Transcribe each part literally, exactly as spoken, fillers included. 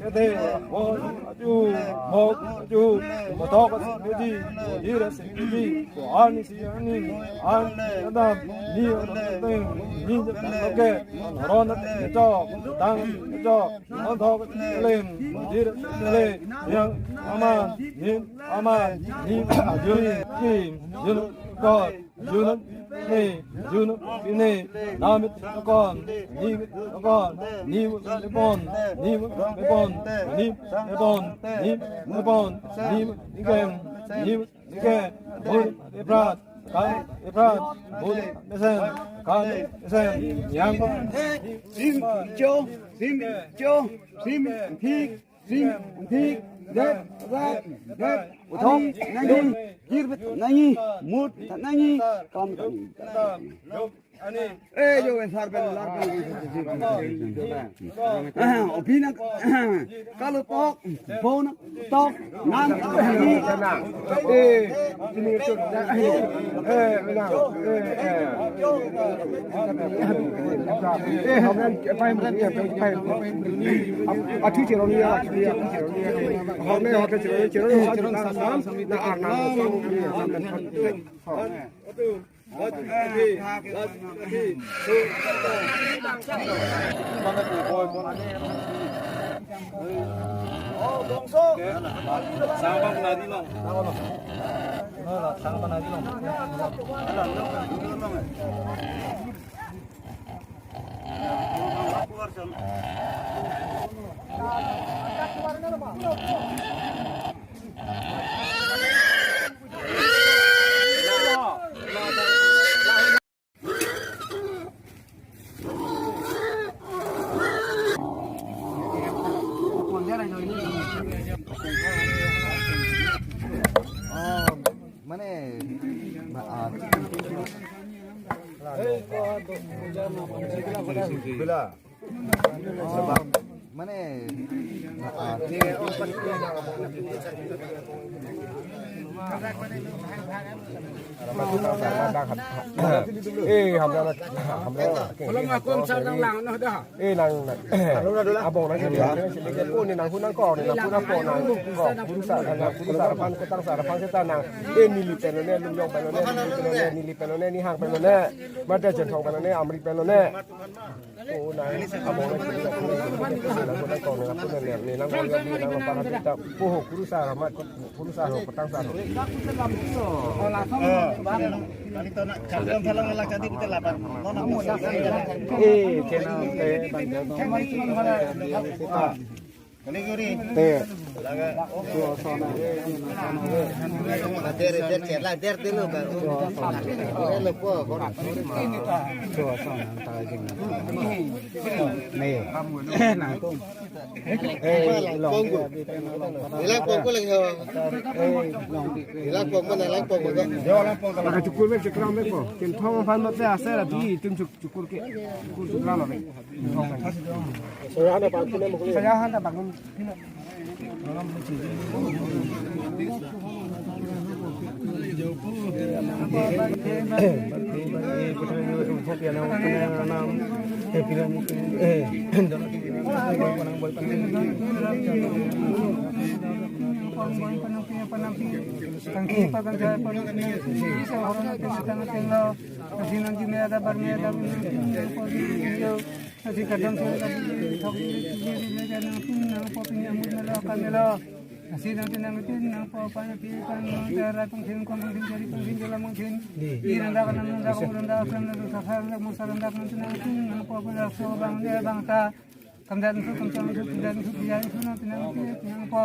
kethe, bon aju, mok aju, kothok asin keji, kodir asin keji, ko-an isi aning, an kedam, ni oteng, ni jatang loke, an horon ateng kechok, tang kechok, kothok asin kelem, kodir asin kele, yang aman, nin aman, ni ajun, kim, jun kot, jun pine, jun pine, namit akon, nimit akon, nimit mepon, nimit mepon, nimit mepon, nimit mepon, nimit nikem, nimit nikem, bul iprat, kan iprat, bul mesen, kan mesen, yang sim cho, sim cho, sim thik, sim thik, det rat, det uthok nangji, kirbit nangji, mut nangji, kam nangji. Eh, jo, sar pen, lar pen. Ah, opina, kalo tok, bon tok, nang tok nangji. Eh, ini tu, eh, eh, menang, eh, eh. Eh, hom nan, eh, pai, pai, pai. Ap-, athi cheroni ya, athi cheroni ya. Hom ne, hom ne cheroni, cheroni, cheroni, sam, sam, na arnam, sam, sam, sam, sam. Mane, ba, ah, bila. Mane, ah, eh, hamra, hamra. Kalau ngaku sar nang lang, noh dah. Eh, nang, nang. Abang nang kiri, nang sini ke pun, nang hunang kong, nang hunang kong, nang kong, guru sa, nang guru sa depan, kotang sa depan, kita nang. Eh, neli pen lone, lunjong pen lone, neli pen lone, neli pen lone, nihang pen lone, mata jentong pen lone, amri pen lone. Oh, nang, abang nang kiri, nang hunang kong, nang pun nang, nang kong, nang paham kita. Puho, guru sa, ramat, guru sa, kotang sa. Eh, channel te bang jam. Te. Der, der, chela, der, der lo ba. Der lo po. Nih. Nangtum. Eh, long. Ilang pong ko lagi ho. Eh, long. Ilang pong mana, ilang pong mana. Maka cukur me, cukur me ko. Kin thong aphan mate ase la di, itum cuk-, cukur ke. Cukur, cukur lo. Saya ada bang, sini mukli. Saya ada bang. Nasi kadam sore kadam thok ni, ni, ni, ni, ni, nang pin nang amut melo, akan melo. Nasi nang tin nang tin nang po pan pi pan nang tera pang tin kong pang tin jari pang tin jala mang tin. Di nang dak nang dak nang dak nang dak nang dak nang tin nang tin nang po pan dak so bang ne bang ta. Kam dan su kam chang su dan su biang su nang tin nang tin nang po.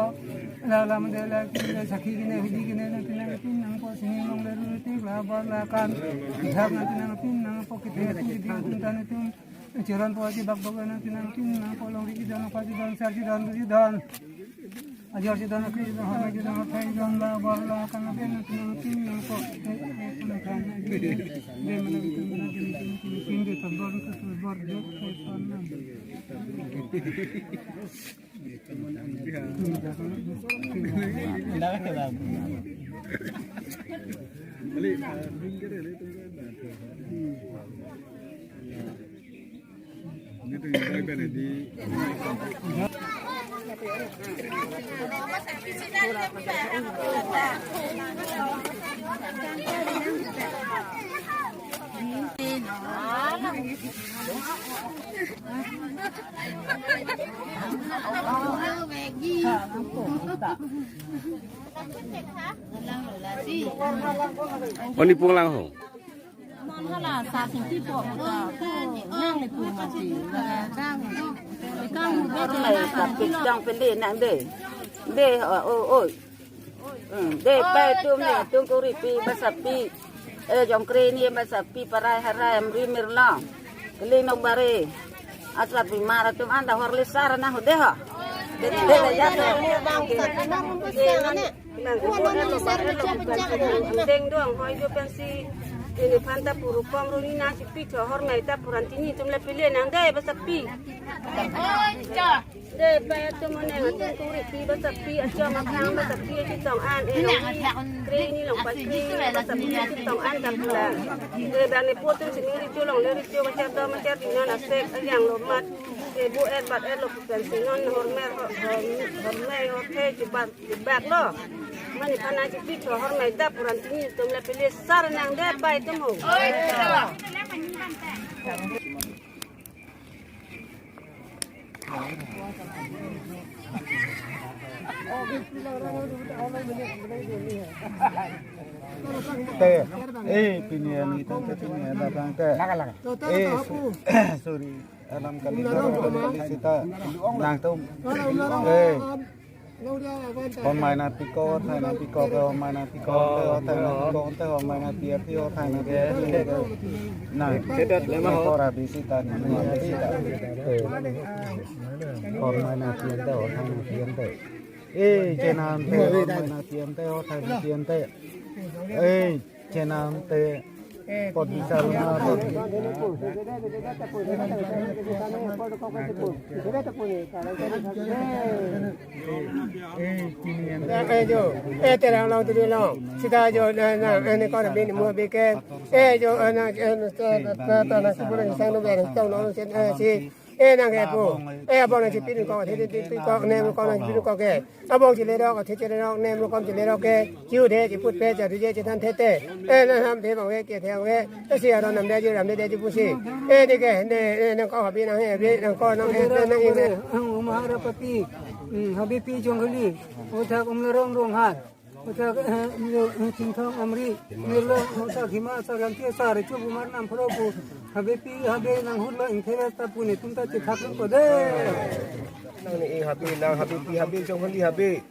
La la mang de la sakhi kine hudi kine nang tin nang tin nang po sini long le ru tik la bor la kan. Dak nang tin nang tin nang po kite tu di tum tan tum. Chiron po aji bak bak nang tin nang tin nang po long ri don pa ji don sar ji don ji don. Ajor ji don kri don ha ji don thai don la bor la kan nang tin nang tin nang po. De mana tin mana tin tin tin de ton bor tu bor de thai ton nang. Oni pung lang ho. Non hala sa sing ti po mo ta. Nang le pu ma ti. Dang. Ikang mo ba te na sa ti lo. Dang pende nang de. De, oh, oh, oh. Hmm, de, pai tum ne, tum kuri pi, basapi. Eh, jong kre ni basapi, parai harai, amri mirlo. Kali nok bare. Asap pi mara tum anda horli sar na ho de ho. De, de, de, ya, de. Bang, sa, bang, bang, bang, sa, na. Deng dong hoi jo pensi ini phanta puru kom runi nangsi pi cho hormai ta puran tini tum le pile nang de basapi. De pa tum ne nang tum kuri pi basapi acho ma khang basapi achi tong an e long kre ni long pa kre basapi achi tong an ta puran. De bang ne po tum sini ri cho long le ri cho ma cha do ma cha di non asek yang lo mat. De bu et bat et lo pensi non hormai hormai hormai chu bat. Bak lo. Mani phana chipi cho hormai ta puran tini tum le pili sar nang de pai tum ho. Te, eh, pini ani tang te pini ada tang te. Eh, su-, sorry. Alam kali kali sita nangtum. Eh. Hormai nangpiko, thai nangpiko, hormai nangpiko, thai nangpiko, hormai nangpiko, thai nangpiko. Nah, kita lema ho. Kora bisita ni. Eh. Hormai nangpiko, thai nangpiko. Eh, chenam te, hormai nangpiko, thai nangpiko. Eh, chenam te. Pot bisa lama, pot bisa. Eh, jo, eh, terang long, terang long. Sita jo, na, na, eh, ne kor bin mu bi ke. Eh, jo, eh, na, eh, na, na, na, na, si pulang sang no, eh, tong no, si, eh, si. Eh, nang ke pu. Eh, abang nang si pin ko, the, the, the, pin ko, ne ko nang si pin ko ke. Abang si le rok, the si le rok, ne ko si le rok ke. Chiu de, si put pe, cha du je, si than the te. Eh, na ham de bang we ke the we. Eh, si aron nam de ji, ram de de ji pusi. Eh, de ke, ne, ne, nang ko habi nang he, habi nang ko nang he, nang he, ne. Ang Maharapati, hmm, Habipi Jonghali, uthak Umlarong Ronghar, uthak, eh, Umlo, eh, Chinthong Amri, Mirlo, uthak Hima, Saryanti, Sar, Chu Bumar Nam Phro Bu, Habipi, Habe Nang Hurlo, Ingtheres ta pune, tum ta chithak ko de. Nang ni, eh, Habe, nang Habipi, Habe Jonghali, Habe.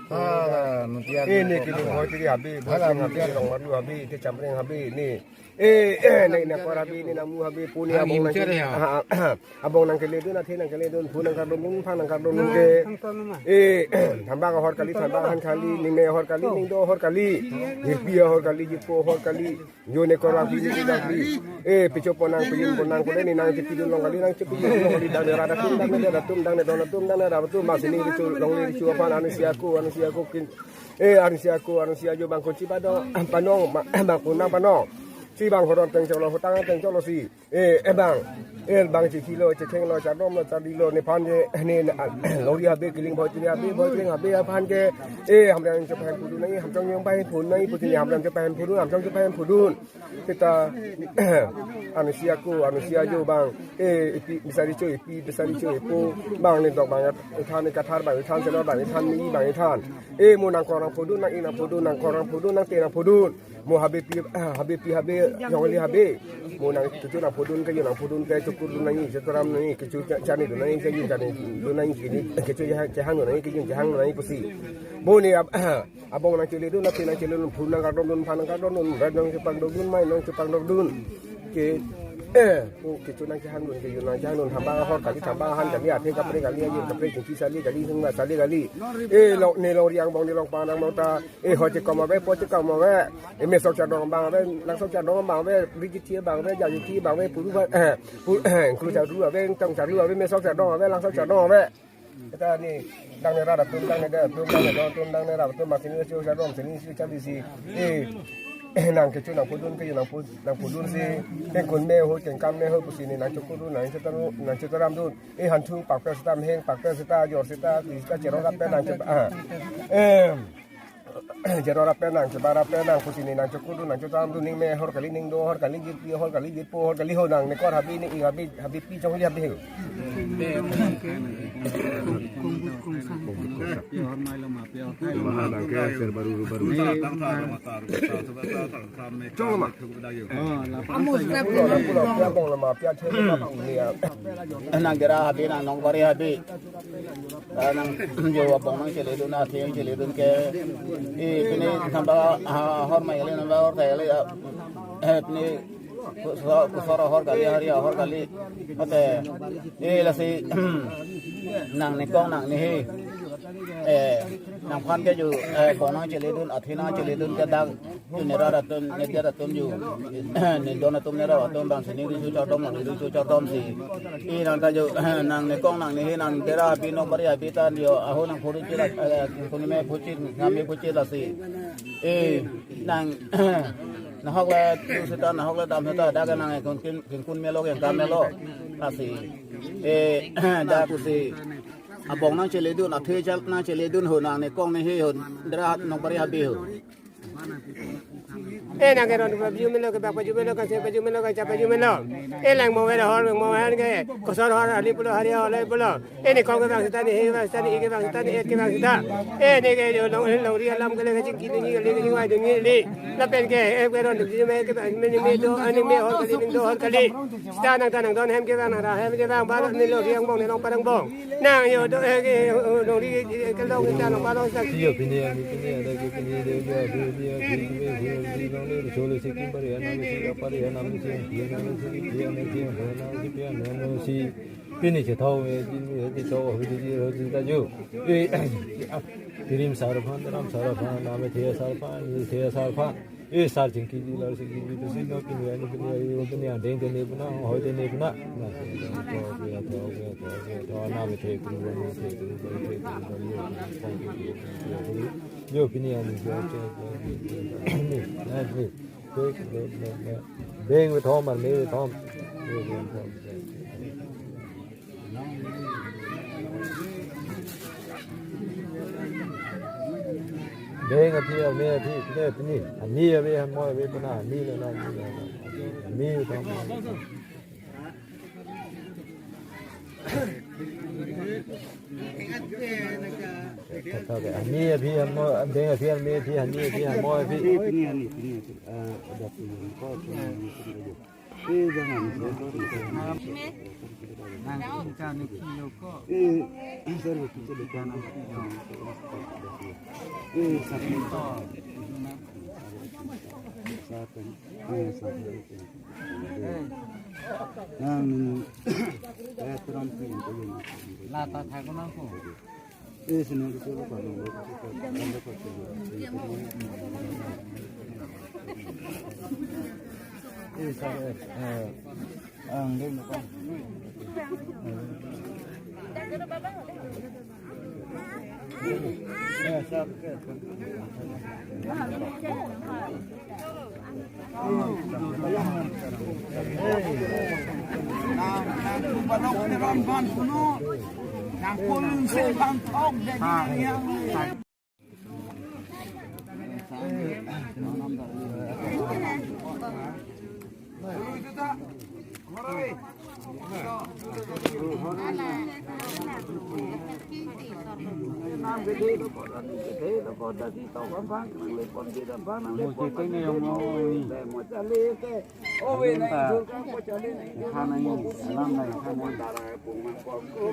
Ah, nanti ada. Ini kini Bhoi Tiri Habe, Bhoi Tiri Habe, Rong Maru Habe, Te Chamreng Habe, ni. Eh, eh, nang, nang kor Habe, ni nang mu Habe, puni. Ah, abong nang muncul ke, ya? Ah, ah, abong nang kele dun, athe nang kele dun, phu nang kardom dun, phang nang kardom dun ke. Eh, thambang ahor kali, thambang ahan kali, ningme ahor kali, ningdo ahor kali, jirpi ahor kali, jirpo ahor kali. Yo ne kor Habe ni Habe. Eh, picho ponang, pijin ponang, kule ni nang chipi dun long kali, nang chipi dun long kali, dang ne rada tum, dang ne dada tum, dang ne dona tum, dang ne rada tum, mas ini richu, long ni richu aphan, anu si aku, anu si aku kin. Eh, anu si aku, anu si ajo bang kunci pado, panong, ma-, bang kunang panong. Si bang horon teng cholo, hotang teng cholo si. Eh, eh bang. Eh, bang si kilo, chekeng lo, chadom lo, chadi lo, ne phan je, ne, ah, lori Habe, kiling Bhoi Tiri Habe, Bhoi Tiri Habe, aphan ke. Eh, hamrang chephan pudun nai, hamchong yang pai pudun nai, putin hamrang chephan pudun, hamchong chephan pudun. Kita, anu si aku, anu si ajo bang. Eh, ipi, bisa richo, ipi, bisa richo, ipo. Bang ni dok bang, ithan, ikathar bang, ithan, selo bang, ithan, ni bang, ithan. Eh, mo nang kor nang pudun, nang i nang pudun, nang kor nang pudun, nang te nang pudun. Mo Habipi, ah, Habipi Habe, Jonghali Habe. Mo nang tutu nang pudun ke, yo nang pudun ke, chukur dun nang i, chukuram nang i, kechu cha-, chani dun nang i, keju chani dun nang i, kini, kechu chehang, chehang dun nang i, keju chehang dun nang i pusi. Mo ni ab-, ah, abong nang chele dun, athe nang chele dun, phu nang kardom dun, phan nang kardom dun, rat nang chepang dok dun, mai nang chepang dok dun. Ke, eh, mo kechu nang chehang dun, keju nang chehang dun, thambang ahor kali, thambang ahan kali, athe kapre kali, ajir kapre, kisi sali kali, singla sali kali. Eh, lo, ne longri angbong, ne longpang angbong ta, eh, ho chekom ave, po chekom ave. Eh, mesok chadong abang ave, langsok chadong abang ave, rijit thi abang ave, jajit thi abang ave, puru ba, eh, pu-, eh, kru chadu ave, tong chadu ave, mesok chadong ave, langsok chadong ave. Kita ni, dang ne rada tum, dang ne dada tum, dang ne dona tum, dang ne rada tum, mas ini si chadong, sini si chadi si. Eh, nang kechu nang pudun ke, nang pu-, nang pudun si. Kengkun me ho, kengkam me ho, pusi ni nang chukur dun, nang chetaru, nang chetaram dun. Eh, hanthung pakpe seta, meheng pakpe seta, jor seta, ti seta, cherora pen nang chep-, ah. Em. Cherora pen nang, chebara pen nang, pusi ni nang chukur dun, nang chetaram dun, ningme ahor kali, ningdo ahor kali, jirpi ahor kali, jirpo ahor kali ho nang, ne kor Habe ni, i Habe, Habipi Jonghali Habe ho. Maha nang ke, ser baru, baru. Chong ma. Pulo, pulo, pia bong lama, pia chhe lama bang ni ya. Nang dera Habe, nang Nongbari Habe. Ah, nang jo abong nang chele dun, athe nang chele dun ke. Eh, pini thamba, ah, ahor mai kali, thamba ahor kali, ah, eh, pini kuso-, kusor ahor kali, hari ahor kali. Mate, eh, lasi, nang nekong nang nehe. Eh, nangphan ke jo, eh, abong nang chele dun, athe nang chele dun ke dak. Ju ne rada tum, ne diara tum ju. Ne dona tum ne rada tum bang sini richu chadom, nang richu chadom si. I nang ta ju, nang nekong nang nehe nang dera Habe Nongbari Habe ta jo, aho nang phuri chila, eh, kuni me phuchi, nang me phuchi lasi. Eh, nang, nahok le tu seta, nahok le dam seta, dak nang kun kin, kin kun melo, kengkam melo. Lasi. Eh, dak pusi. Abong nang chele dun, athe chal nang chele dun ho nang nekong nehe ho, dera Nongbari Habe ho. Eh, nang ke ron paju melo, kebak paju melo, kase paju melo, kacha paju melo. Eh, lang mo ave hor, lang mo ave ke, kosor hor, ali pulo, hari hor, lai pulo. Eh, nekong kebak seta, nehe kebak seta, ne-i kebak seta, ne-et kebak seta. Eh, ne ke jo long, longri alam kele kachingki dunji, kele kachingvai dunji, li. Lapen ke, eh, ke ron dunji me, kebak me, ningme do, ah, ningme hor kali, ningdo hor kali. Seta nang ta nang don hem kevang, nang ra hem kevang, ba ne longri angbong, ne longpar angbong. Nang jo do, eh, ke, eh, longri, eh, kelong ta nongpalong sa. Iyo, pini, pini, ada ke pini, dia, dia, dia, dia, dia, dia, dia, dia, long ni, chole si kim pari, anam si, apari, anam si, dia, anam si, dia, anam si, dia, anam si, dia, anam si. Pini chethau, eh, pini chethau, hudi, hudi, hudi ta jo. Eh, Tirim sar aphan, Ram sar aphan, Amethe sar aphan, Amethe sar aphan. Eh, sar chingkiji, lar chingkiji, tu si no pini ani pini ani pini ani deng deng puna, hoi deng deng puna. Na, to, to, to, to, to, na be the kru, na be the kru, be the kru, be the kru. Yo pini ani jo che, ni, na ni. Deng be thom, ar me be thom. Deng aphi, ame aphi, pine pini. Ani ave, anmoi ave, puna ani le la, ani le la. Ani le la. Ani aphi, anmoi, deng aphi, ame aphi, ani aphi, anmoi aphi. Pini ani, pini ani. Ah, ada pini. Kau pini ani, pini ani. Lata thak nangpo. Eh, sini dulu, Pak. Eh, sir, eh, eh, ang dulu, Pak. Eh, sir, eh.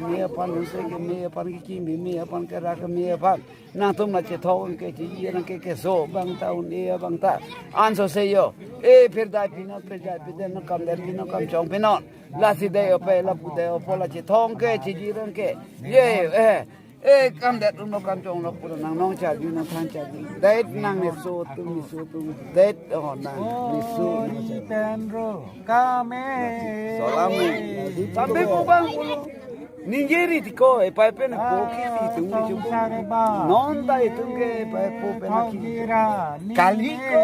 Me aphan lose ke me aphan ke kimi, me aphan ke ra ke me aphan. Nangtum na chethok ke chiji nang ke keso abang ta un-e abang ta. Anso se yo. E phir dai pinon, phir dai pinon, kam der pinon, kam chong pinon. Lasi dei ope, lapu dei opo, la chethok ke chiji nang ke. Ye, eh. Eh, kam det un-e kam chong lo pura nang nong charju nang than charju. Det nang ne so atum, ne so atum. Det, oh, nang ne so atum. Oi, penro kame. Salam. Sampai ko bang ulo. Ningje ri tiko, eh, pai pen ko ki di tung ni chupu. Sare ba. Non ta itum ke, pai po pen ki. Kali ko.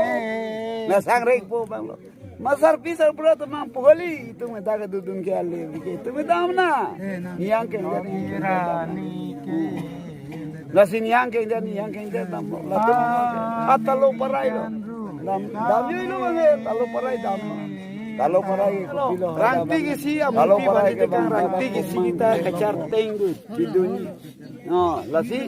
Na sang rek po bang lo. Masar pisar pura temang pohali itum dak dudun ke ale ke itum dam na. Niang ke india ni. Lasi niang ke india, niang ke india dam. Latum atalo parai lo. Dam, dam yo ilo bang, eh, talo parai dam. Talo parai kopi lo. Rangtik isi amupi bali tekang rangtik isi kita kachar teng du kidun. No, lasi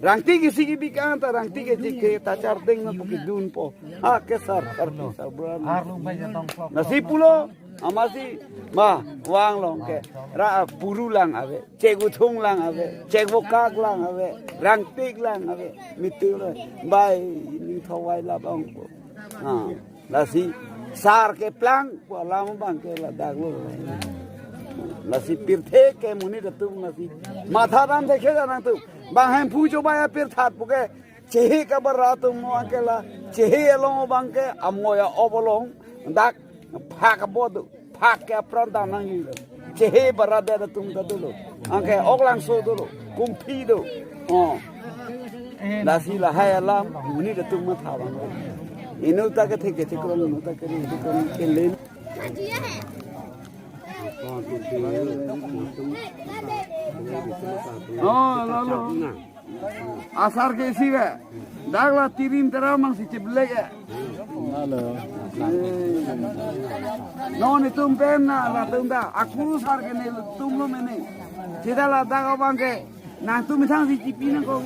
rangtik isi kibi kang ta rangtik isi ke tachar teng na pu kidun po. Ha, ke sar, sar, sar bulan. Arlung baja tong klok. Lasi pulo, amatsi, ma, vang long ke. Ra puru lang ave, chek uthung lang ave, chek vokak lang ave, rangtik lang ave, mitu lo. Bai, ni thawai labang po. Ha, lasi, sar keplang, pu alam abang ke ladak lo. Lasi pirthe ke monit atum lasi. Matha dam dekhe nangtum. Bang Hemphu chobai apirthat pu ke. Chehe kabar atum mo anke la, chehe along abang ke, amoya obolong, dak, phak abodu, phak ke apran dam nang yu. Chehe bara de atum ta dolo. Anke Oklangso dolo, Kumphi do. Oh. Lasi lahai alam, monit atum matha bang. Inut ta ke thek ke thek rong, inut ta ke thek rong, ke len. Oh, lo, lo. Asar ke isi ke. Dak la tirin tera mang si chiblek ke. Halo. Non itum pen na latum ta. Aku sar ke ne tum lo mene. Sida ladak abang ke. Nangtum methang si chipi nang ko.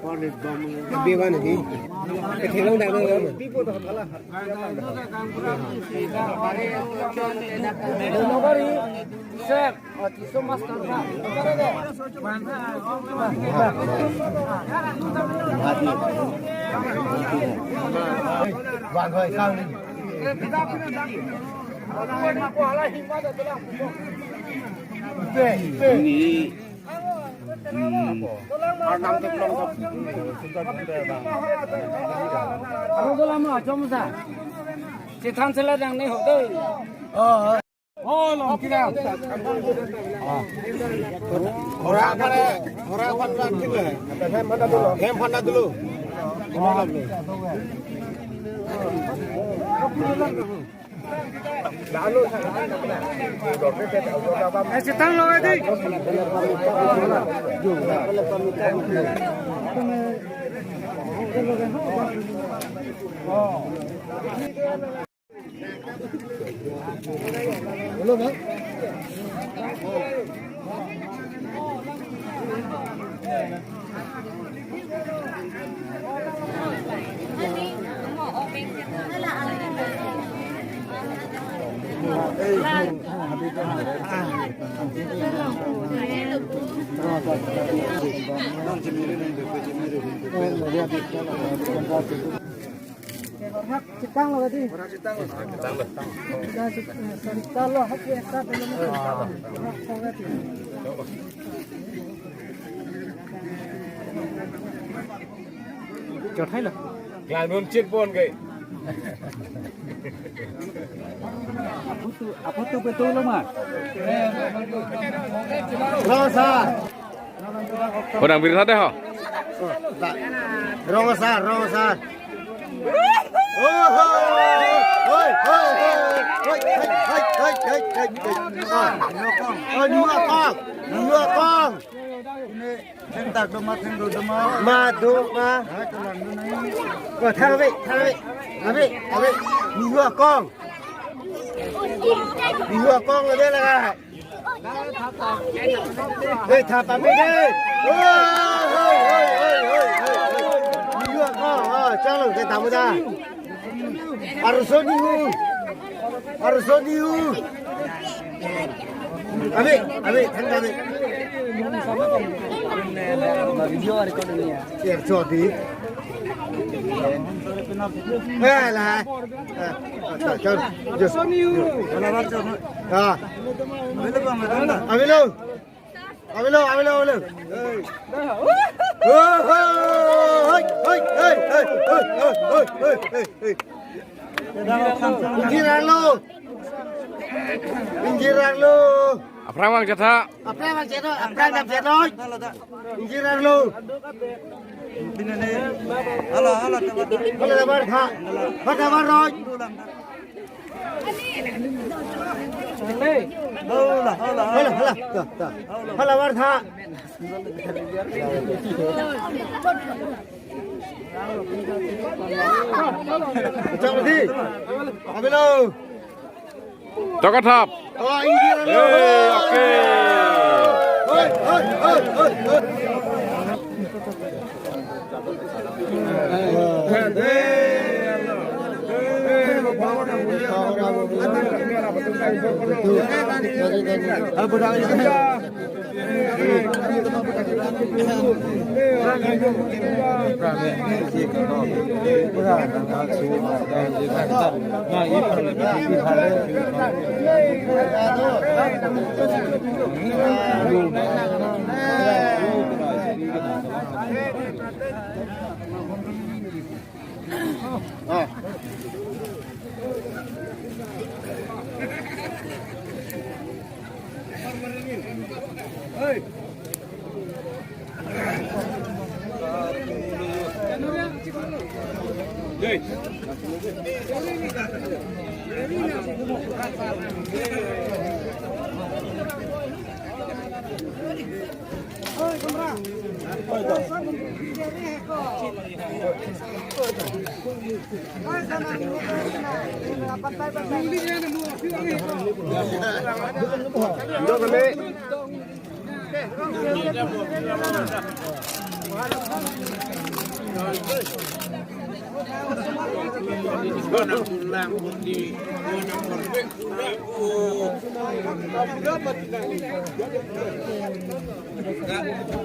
Abi wan abi. Kethelong dak nang. Nagari, sir, oh, tiso master ka. Wan hoi sang. Ni. Hmm. Arnam theklong kok. Ako ko lama acom sa. Chethan sela dang ne ho dei. Oh, oh. Oh, long kira. Ora pare, ora pare thik le. Hem phanda dulu. Hem phanda dulu. Eh, chetang lo, adi. Chetang lo, adi. Chetang lo. Chetang lo, hak ya, sa, belum. Chothai lo. Klanun chit pon ke. Aputu, aputu betul lo, Mas. Lo, sa. Orang biru sate ho. Rong asar, rong asar. Oh, hoi, hoi, hoi, hoi, hoi, hoi, hoi, hoi, hoi. Ah, oh, New Akong, New Akong. Ini tentak do ma, tentak do ma. Ma do ma. Ah, kelang do nai. Oh, thang ave, thang ave. Ave, ave. New Akong. New Akong ave laga. Hei, thap ame dei. Hoi, hoi, hoi. New Akong, oh, chalo, ke tamu da. Arso New. Arso New. Ame, ame, thang ame. Video recording ya. Share chot di. Eh, la. Eh, acha, acha. Just. Ah. Avelo, avelo, avelo. Hey. Oh, hey, hey, hey. Ingjir arlo. Ingjir arlo. Aphrang vang chetha. Aphrang vang chetha, aphrang dam chetha. Ingjir arlo. Hala, hala, hala, dabar tha. Hala, dabar roi. Hala, hala, hala. Hala, hala, ta, ta. Hala, dabar tha. Chang di. Avelo. Tokot thap. Oh, ingjir arlo. Eh, oke. Hoi, hoi, hoi, hoi, hoi.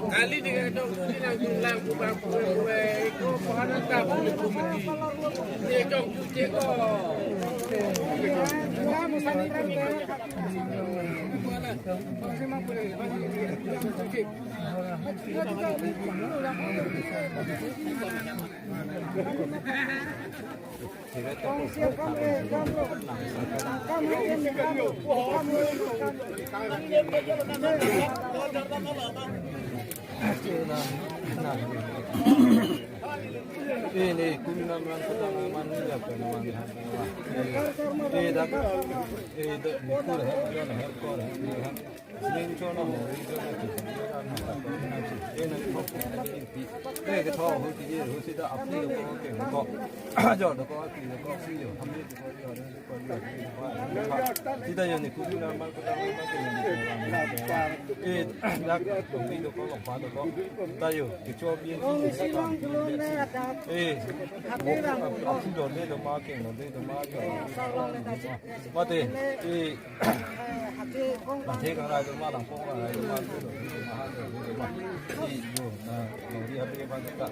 Kali ni kadang ni nang lang kubang kue kue ko pahanan ta buli kumiti. Ni jong cuci ko. Eh, ne, kumi nam rang kata naman ni ya, kata naman ni. Eh, dak, eh, dak, nikur hai, jon hai, kor hai, ni hai. Ning cho na ho, ning cho na ki, eh, na ki ho, eh, ke tho ho ki, eh, ho si da apni lo ko ke ko. Jo do ko ki lo ko si yo, hami lo ko yo, lo ko yo. Si da yo ni kumi nam rang kata naman ni. Eh, dak, kumi lo ko, lo pa lo ko. Da yo, ke cho bien. Eh, apni lo le lo ma ke, lo le lo ma ke. Mate, eh, Lang the kangrai doma, lang pong kangrai doma, doma. Di yo, na, longri ape ke bang ta.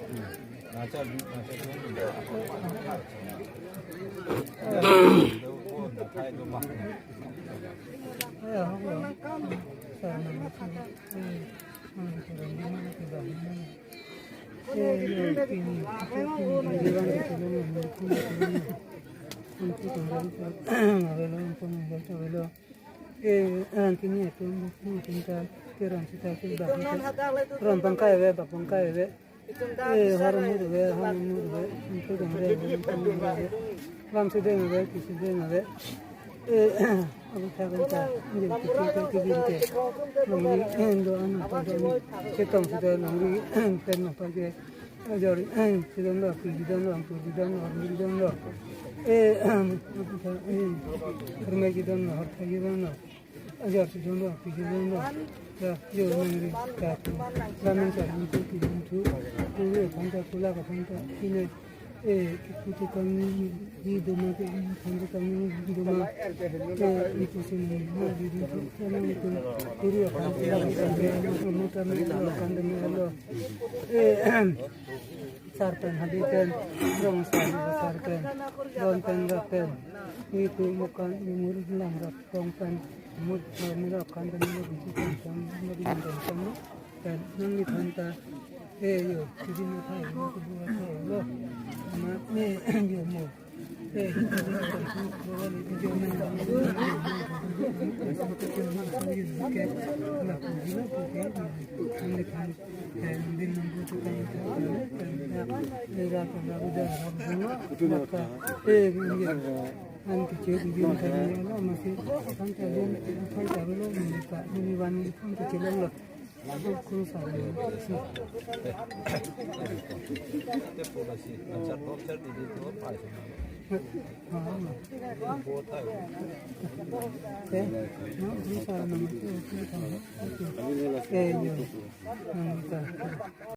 Na cha, na cha, na cha. Na thai doma. Eh, an kini atum, atum ta, ke ram sita, ke bah sita. Ram pangkai ave, bah pangkai ave. Eh, har mur ave, har mur ave. Anke dong re, dong re. Lam si deng ave, ki si deng ave. Eh, abu ta kan ta, ye ki ki ki ki ki. Longri, eh, do an ta do. Chetong sita longri, eh, pen ma pa ke. Ajor, eh, chidon lo, pi chidon lo, ampur chidon lo, arni chidon lo. Eh, eh, arme chidon lo, hartha chidon lo. Ajor chidon lo, pi chidon lo. Ya, yo nangri, ya, tu. Lamin sa, tu, tu, tu, tu. Tu, ye, phanta, tu, la, ka phanta, kine. Eh, ki, tu, tu, kami, ni, doma, ki, phanta, kami, ni, doma. Eh, ni, tu, si, ni, na, di, di, tu, tu, na, ni, tu. Tu, ye, phanta, tu, la, ka phanta, ni, tu, tu, kami, tu, la, phanta, ni, lo. Eh, sar pen, hadi pen, rong sar, sar pen, don pen, rap pen, nitum mukan, imur lang rap, rong pen, mut, mut rap kan pen, mut rap kan pen, mut rap kan pen, pen, nangli phanta, eh, yo, kidi mo thai, mo kubu thai, lo, ma, me, yo, mo.